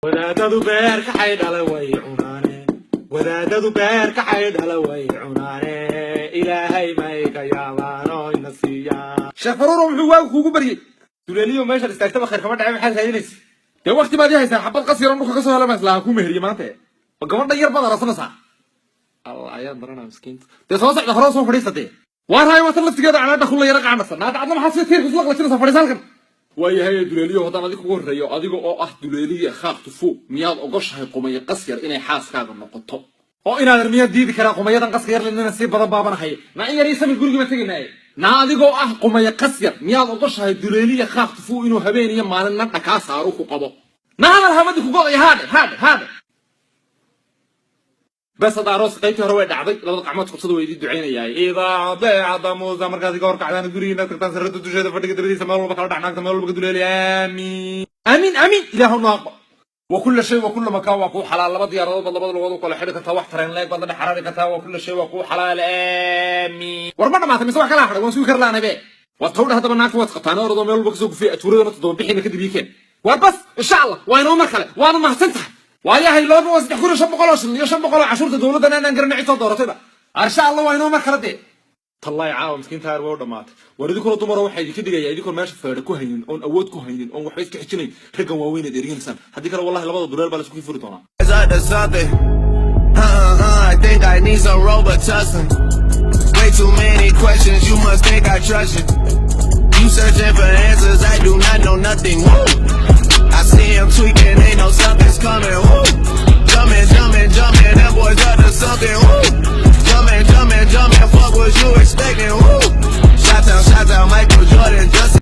Wadaadadu beer kaxay dhala way cunaane, wadaadadu beer kaxay dhala way cunaane, Ilaahay may ka yaabaano ina siiyaa. Sheekh Faruuro, muxuu waagu kuugu baryey? Duleeliyo, meeshaad istaagtaba khayr kama dhacay. Maxaad raadinaysa? Dee waqti baad ii haysaa. Xabad qas yaron dhulka ka soo helama islaha kuu meheriye maanta. Ma gabadha yar baad arasanaysaa? Allah ayaan daranaa, miskiinta. Dee soo socda, hore soo fadhiista. Dee waa raay, watan laftigeeda canaadha kulla yara qacanaysa. Naada, adna maxaad sida tiirka isla qalajinaysaa? Fadhiisa halkan. Waayahay duleeliyo, haddaan adiga kugu horreeyo, adiga oo ah duleeliye khaaq tufuu, miyaad ogoshahay qumayo qas yar inay xaaskaaga noqoto? Oo inaadan miyaad diidi karaa qumayadan qaska yar lenina sii badan baabanahay? Na in yar ii samir, gurigii baan tegaynaaye. Naa, adigoo ah qumayo qas yar, miyaad ogoshahay duleeliye khaaq tufuu inuu habeen iyo maalin nadha kaa saaru ku qabo? Na hadal, hamadi ku go'aya. Haadhe, haadhe, haadhe. Bes, hadda arooska qaybtii hore way dhacday. Labada qacmood qabsada, waa idin ducaynayaa. Idaa beecada muusa, markaad iga horkacdaan, gurigiina tagtaan, sarrada dusheeda, fadhiga dabadiisa, meel walba kala dhac naagta, meel walba ka duleeli. Aamiin, aamiin, aamiin. Ilaahu noo aqbal. Wa kulla shay wa kulla makaan waa kuu xalaal. Laba diyaaradood baad labada lugood u kala xidhi kartaa, wax tareen leeg baad la dhex xaraari kartaa. Wa kulla shay waa kuu xalaal. Aamiin. War ma dhamaatay mise wax kala hadhay? Waan sugi kar laanay be. Waa tawdha. Haddaba naagta waad qabtaan, orodoo meel walba kasoo gufay, ajuuradana toddoba bixina kadib ii keen. War bas, insha Allah waa inoo mar kale. Waana mahadsan tahay. Waayahay, looba waa 3500 oo shilin iyo 500 oo cashuurta dowladdan aanan garanay cid soo dooratayba. Insha Allah waa inoo mar kale. Dee tallaay, caawa miskiinta aar waa u dhamaatay. War idinkuna dumaro, waxaa idinka dhigayaa idinkoon meesha feedha ku haynin, oon awood ku haynin, oon waxba iska xijinayn, raggan waaweyn aad erganaysaan. Haddii kale, wallahi, labada duleel baa la isku furi doonaa. Up to something. I think I need some Robitussin. Way too many questions, you must think I trust you. You searching for answers, I do not know nothing. Woo!